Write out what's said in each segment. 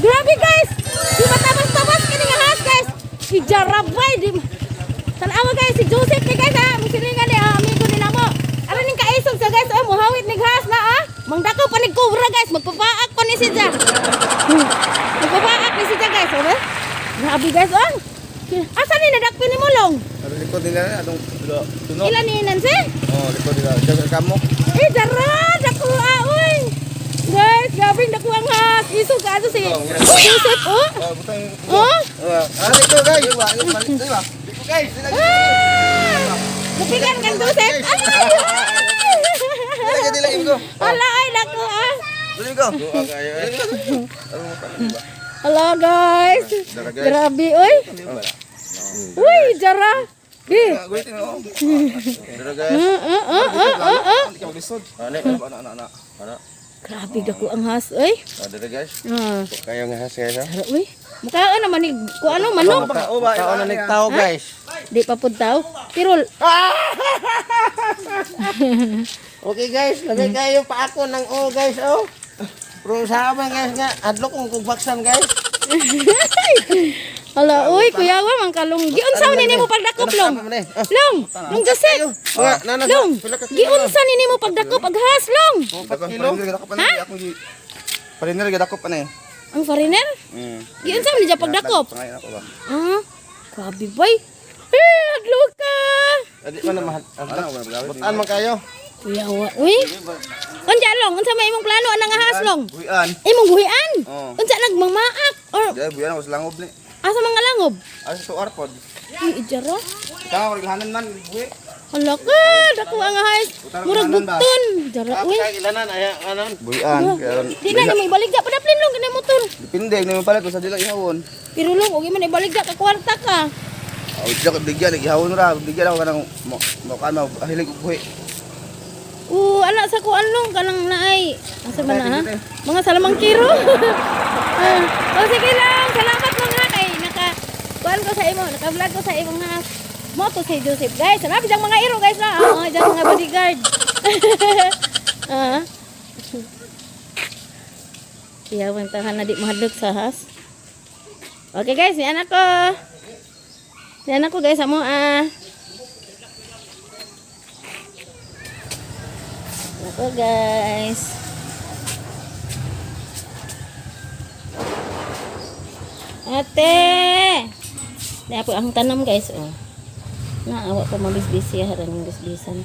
Grabe, guys. Di matabas-tabas kini nga has, guys. Si Jarabay di. Tanawa, guys, si Joseph ni, guys, ha. Musilingan ni ah, amigo ni namo. Aron ning kaisog sa, guys, oh, muhawit ni has na ah. Mangdakaw pa ni cobra, guys, magpapaak pa ni siya. Magpapaak ni siya, guys, oh. Eh? Grabe, guys, oh. Asa ni nadakpin ni Mulong? Ano likod nila atong tuno. Ila ni Nancy? Oh, likod nila. Diyan kamo. Eh, dara! Dako ah, uy! Guys, grabe dako ang has. Isog ka ato si Joseph, oh. Oh, butang. Oh! Ah, dito, guys. Dito ba? Dito, guys. Ah! Lupigan kang Joseph. Ay! Dili dili ko. Ala, ay, dako ah. Dili ko. Ala, guys. Dara, guys. Grabe, uy. Uy, jara. Di. Gulitin mo. Dara, guys. Ah, ah, ah, ah, ah, ah. Hindi ka maglisod. Ana, ana, ana, ana. Ana. Grabe dako ang has, uy. Ah, dara, guys. Ah, Kayo nga has, guys. jara, uy. Mukhaan naman ni ku ano manok. Mukha na nagtao, guys. Di pa pud tao. Pero Okay, guys, lagay kayo pa ako ng O, guys, oh. Pero sa aman, guys, nga adlok kong kugbaksan, guys. Ala, uy, kuya wa man kalong. Giunsa ni nimo pagdakop, Long? Long, Long Joseph. Long, giunsa ni nimo pagdakop aghas, Long? Kilo. Ha? Pariner gadakop pa na eh. Ang foreigner? Mm. Giunsa man niya pagdakop? Pangayon ako ba? Ah, grabe bay. Eh, hadlo ka. Adi man na mahal. Ano, Butan man kayo. Kuya wa, uy. Unsa, Long? Unsa may imong plano anang ahas, Long? Buyan. Imong buhian. Oo. Unsa nagmamaak or Dahil buyan ako sa langob ni. asa mga langob? Asa sa suar pod. Uy, ijara. Tama ko naghanan man buhi. Hala ka, dako ang ahas. Murag bugton. Jara, uy. Ilanan ay anon. Buyan. Di na nimo ibaligya padaplin, Long, kini motor. Depende ni mo pala kung sa dila ihawon. Pero Long, og imo na ibaligya ka kwarta ka. Aw dila ko bigyan ihawon ra, bigyan ako kanang mo mo kan mo hilig og buhi. Oo, ala sa kuan, Long, kanang naay. Asa man na ha? Mga salamang kiro. Ah, o sige lang, salamat lang ha kay naka kuan ko sa imo, naka-vlog ko sa imong ha. Mo to si Joseph, guys. Salamat diyang mga iro, guys, na. Oo, diyang mga bodyguard. Ah. Iya, tahan na di mahadlok sa has. Okay, guys, ni anak ko. Ni anak ko, guys, amo ah. Ako, guys. Ate! Di po ang tanam, guys, oh. Naawa pa mabisbisi haran yung bisbisan.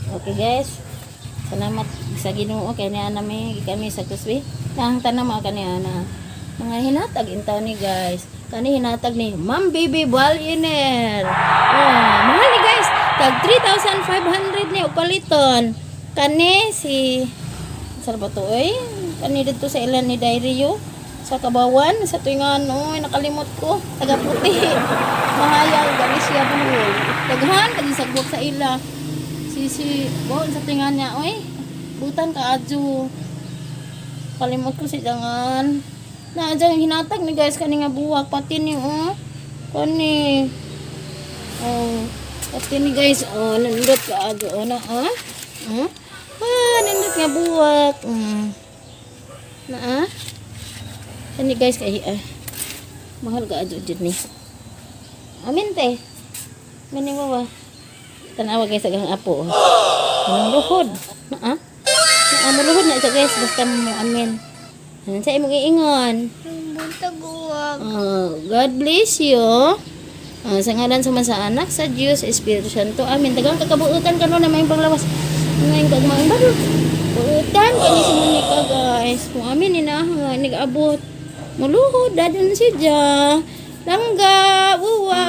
Okay, guys. Salamat sa Ginoo kay niya nami kami sa kuswi. Ang tanam mga kaniya na mga hinatag intaw ni, guys. Kani hinatag ni Ma'am Baby Baliner. Oh, mahal ni, guys. Tag 3,500 ni og paliton. Kani si saan ba to oy? Kani dito sa ilan ni Dairio sa Kabawan sa tuwingan, oy, nakalimot ko taga puti mahayal gani siya buhol daghan kani sagbok sa ila si si buhol sa tuwingan niya, oy, butan ka adyo kalimot ko si jangan na dyan hinatag ni, guys, kani nga buwak pati ni, oh, kani, oh, pati ni, guys, oh, nindot ka adyo, oh, na ah. Ah, nindot nga buwak. Na ah. Kani, guys, kay ah. Mahal ka adyo jud ni. Amin te. Mani wawa. Tanawa, guys, agang apo. Oh. Anong luhod? Na ah. Na ah, muluhod na siya, guys, basta mo amin. Ano sa imong iingon? Buntag uwag. Oh, God bless you. Ah, sa ngalan sa sa Anak, sa Diyos, Espiritu Santo. Amen. Daghang kakabuutan karon na may panglawas. Ngayon kag maayong barot. Buutan kani si Monica, guys. Kung amin ni na nag-abot. Muluhod dadon siya. Langga, uwa.